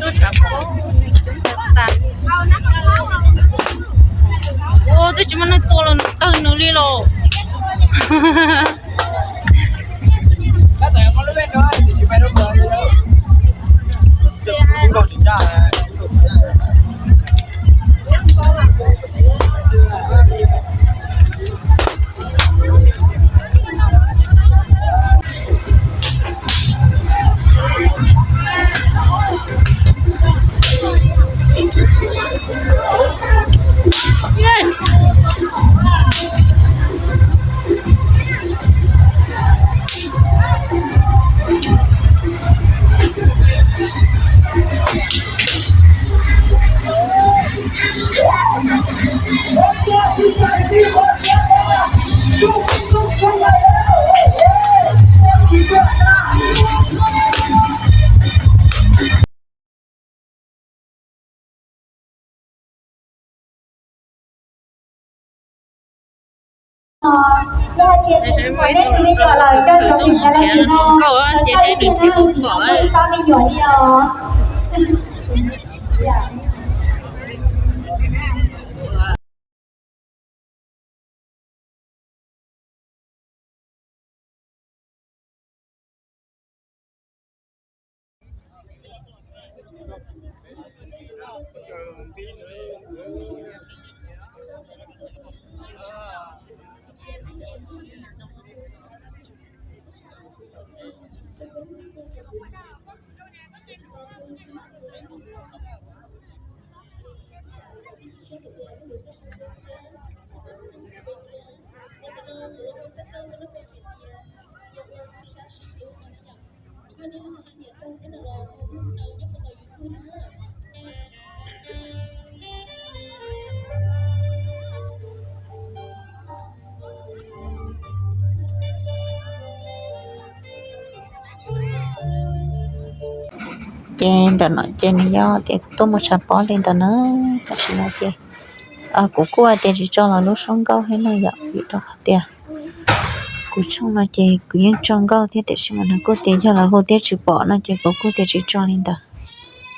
Tuaj tshav pob coob tas tas li. Ua twb tsis muaj neeg tua los nws tawg nws li los. Muaj ib tug kwv tuaj mus nrhiav hluas nkauj ces saib nws nrhiav puas pom. Ces ntawm no ces nws yog tias kuv tuaj mus tshav pob li ntawd na. Tam sim no ces kuv kuj hais tias tsis tso lawv lub suab nkauj thiab no yom, vim rau qhov tias kuv tshooj no ces kuv yeej tso nkauj thiab, tiam sis mas nws kuj tias yog lawv hu thiab tsis pom no ces kuv kuj tias tsis tso li ntawd.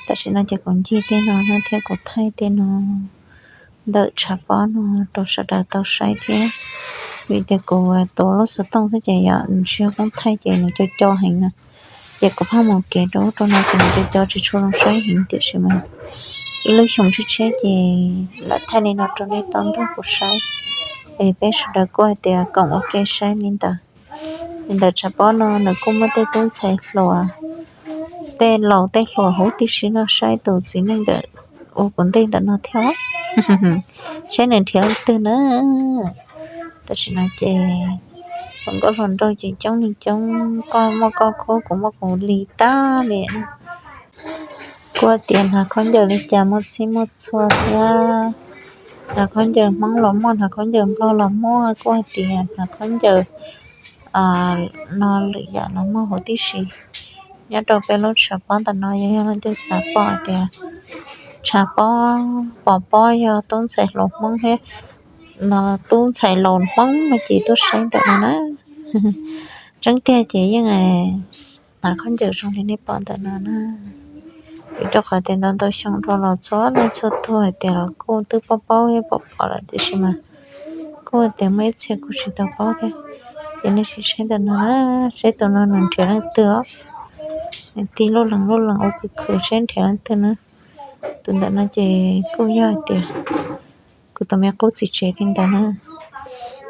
Tam sim no ces kuv ncig tej no no thiab kuv thaij tej no ntawm tshav pob no rau sawv daws tau saib thiab. Vim tias kuv tuav lub xov tooj xwb ces yog nws tsis yog koob thaij ces nws co co heev na. Ces kuv pheej mus kev rau ub rau no ces nws co co tsis tshua zoo saib heev, tiam sis mas ib lub xyoo tshiab tshiab ces lam thaij li no rau nej tau nrog kuv saib. Es peb sawv daws kuj hais tias koom ua ke saib li ntawd. Li ntawm tshav pob no nws kuj muaj tej tub ntxhais hluas, tej laus tej hluas huv tib si no saib tus txiv neej ntawm ua kuv ntej ntawm no thiab. Saib nws nrhiav leej twg na. Tam sim no ces hluas nkauj hluas nraug ces coob li coob, koj muaj koj khub kuv muaj kuv li tag li. Kuj tias hnav khaub ncaws li cas muaj txhij muaj txhua thiab. Hnav khaub ncaws Hmoob los muaj, hnav khaub ncaws Nplog los muaj, kuj hais tias hnav khaub ncaws no lwm yam los muaj huv tib si. Nyob rau peb lub tshav pob ntawm no yog leej twg xav pom tias tshav pob pom pob yog tub ntxhais hluas Hmoob thiab no, tub ntxhais laus Hmoob no ces tuaj saib ntawm no na. Tseeb tiag ces yeej hnav khaub ncaws zoo li nej pom ntawm no na. Vim rau qhov tias ntau ntau xyoo dhau los txhua leej txhua tug hais tias los kuj twb paub paub thiab pom pom lawm, tiam sis mas kuj tias muaj ib txhia kuj tsis tau paub thiab. Ces nej sim saib ntawm no na, saib tus no nws nrhiav leej twg os. Nws tig lub lees lub lees ua khwv khwv saib nrhiav leej twg na. Tus ntawm no ces kuj yog hais tias kuv tus me qub txiv tsev li ntawd na.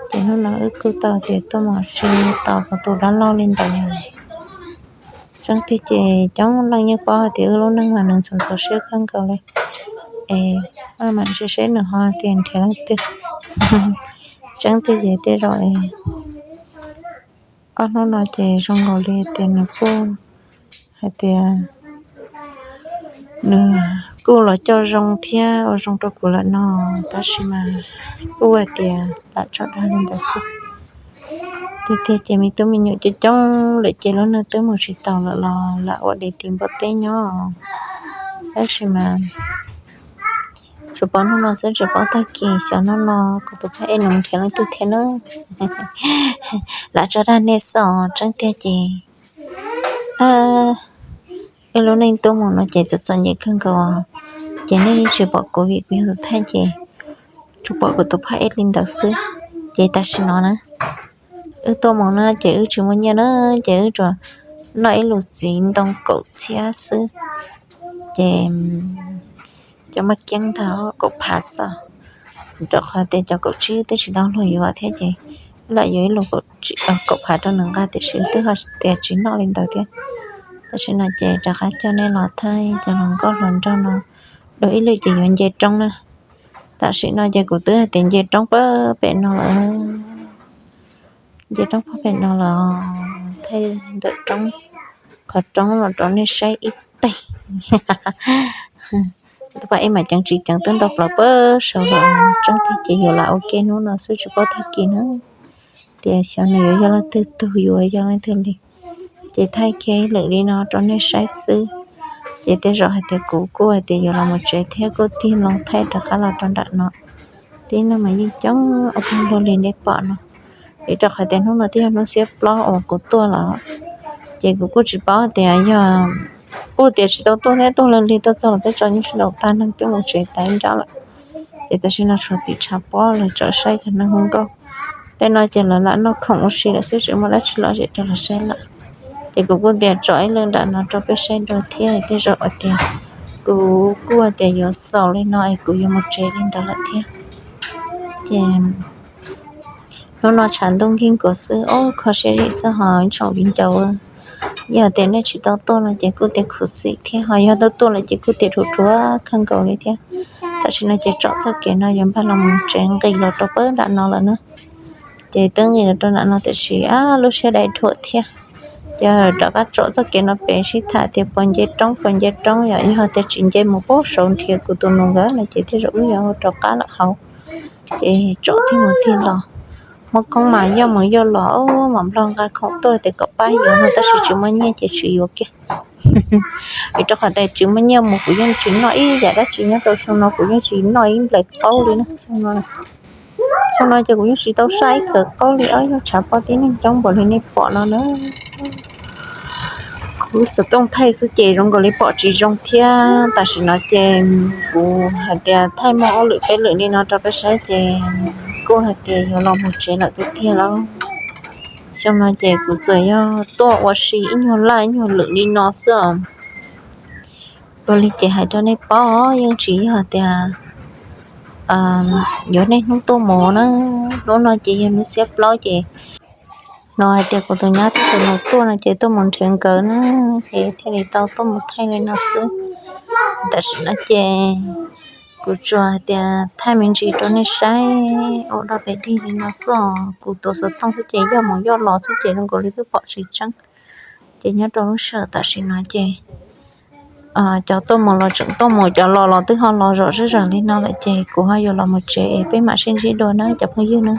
Ces hnub no wb kuj tau tias tuaj mus ua si tos kuv tus dab laug li ntawd. Tseeb tiag ces coob leej yeej paub hais tias wb lub neej mas nws ntxhov ntxhov siab kawg nkaus li. Es maj mam ntsia seb nws ho tias nrhiav leej twg. Tseeb tiag ces tej zaum ob hnub no ces zoo nkaus li tias nws kuj hais tias nws kuj los coj zoo thiab ua zoo rau kuv lawm no, tab sis mas kuj hais tias lam tso dag li ntawd xwb. Tiag tiag ces me tub me nyuam coob coob lawm ces lub neej twb mus tsis taus lawm los lam ua dev tim npua teb nyob. Tab sis mas tsuas pom hnub no xwb, tsis pom tag kis, xyov hnub no kuv tus phab ej nws nrhiav leej twg thiab na. Lam tso dag nej xwb, tseeb tiag ces Lub neej tuaj mus no ces txom txom nyem kawg nkaus, ces nej yeej tsis pom kuv vim kuv yog tus thaij ces tsuas pom kuv tus phab ej li ntawd xwb. Ces tam sim no na, wb tuaj mus na ces wb tsis muaj nyiaj na, ces wb tsuas noj ib lub txiv ntoo kaum txhiab xwb. Ces cov maj kiab ntag kaum phav xwb, rau qhov tias cov kaum tsib twb tsis tau luag yuav thiab ces lam yuav ib lub kaum phav rau nws nqa tiam sis twb ho tias tsis noj li ntawd thiab. Tam sim no ces rov qab coj nej los thaij cov hluas nkauj hluas nraug no, dua ib lwm ces yuav nce roob na. Tam sim no ces kuv twb hais tias nce roob pem no lawm, nce roob pem no los thaij ntawm roob, qhov roob los rau nej saib ib teg. Tus phab ej mas ceev tsis ceev twb ntau plaws pab saud los tseeb tiag ces yuav lam ua ke hnub no xwb tsis paub tag kis na, tias xyov nws yuav yog leej twg tug yuav yog leej twg li. Ces thaij kiag ib lwm li no rau nej saib xwb. Ces tej zaum hais tias kuv kuj hais tias yuav los mus tsev thiab kuj tig loo thaij rov qab los rau nram no. Tib neeg mas yeej coob ua luaj li nej pom no, vim rau qhov tias hnub no twb yog hnub xiab plaub uas kuv tuaj lawm, ces kuv kuj tsis paub tias yog kuj tias tsis tau tuaj thiab tuaj lig lig tuaj txog los twb tsaus ntuj sib nraus tag neeg twb mus tsev tas nrab lawm. Ces tam sim no tshuav tim tshav pob los tsom saib cov neeg hu nkauj. Tej no ces lawv lam noj khoom ua si lawm xwb tsis muaj dab tsi lom zem rau lawv saib lawm. Ces kuv kuj tias tsom ib lwm nram no rau peb saib dua thiab, tej zaum hais tias kuv kuj tias yuav xaus li no es kuv yuav mus tsev li ntawd lawm thiab. Ces hnub no tshav ntuj nkig nkuas xwb, ub kho siab zim xwb ho tsoom viv ncaus. Yog tias nej tsis tau tuaj no ces kuj tias khuv xim thiab, ho yog tau tuaj lawm ces kuj tias dhuav dhuav kawg nkaus li thiab. Tam sim no ces tsom txoj kev no yuav npaj los mus tsev nqis los rau pab nram no lawm na. Ces twb nqis los rau nram no tiam sis lub siab dai dhuam thiab. Ces rov qab tsom txoj kev no pem sib tham tias puas nce roob puas nce roob, yog tias tsis nce mus pab saud nrhiav kuv tus nus nkawd no ces tej zaum wb yuav rov qab lawm hauv. Ces tsom thiaj mus thiaj los, muaj koob mas yoj mus yoj los, mam nplog nqa khoom tuaj tias kom pab yuav no tab sis tsis muaj nyiaj ces tsis yuav kiag. Vim rau qhov tias tsis muaj nyiaj mus kuv yeej tsis noj ib yam dab tsi nyob rau xyoo no, kuv yeej tsis noj ib nplaim qaub li na. Xyoo no ces kuv yeej tsis tau saj ib khawv qaub li os, yog tshav pob tib neeg coob npaum li nej pom no na. Kuv xov tooj thaij xwb ces zoo nkaus li pom tsis zoo thiab. Tam sim no ces kuv hais tias thaij muaj ob lwm peb lwm li no rau peb saib ces kuj hais tias yuav los mus tsev lawm tiag tiag lauj. Xyoo no ces kuv txawm yog tuaj ua si ib nyuag laj ib nyuag lwm li no xwb os. Dua li ces hais rau nej paub, yeej tsis yog tias yuav niaj hnub tuaj mus na. Hnub no ces yog hnub xiab plaub ces no hais tias kuv tus nyab thiab tus nus tuaj no ces tuaj mus nrhiav nkawd na, es thiaj li tau tuaj mus thaij li no xwb. Tam sim no ces kuv tsuas hais tias thaij me ntsis rau nej saib ua dog pem dig li no xwb os. Kuv tus xov tooj xwb ces yoj mus yoj los xwb ces zoo nkaus li twb pom tsis tseeb. Ces nyob rau lub sij hawm tam sim no ces cov tuaj mus los tseem tuaj mus, cov los los twb ho los zom zeb zom li no lawm ces kuv ho yuav los mus tsev es peb mam sib ntsib dua na cov phooj ywg na.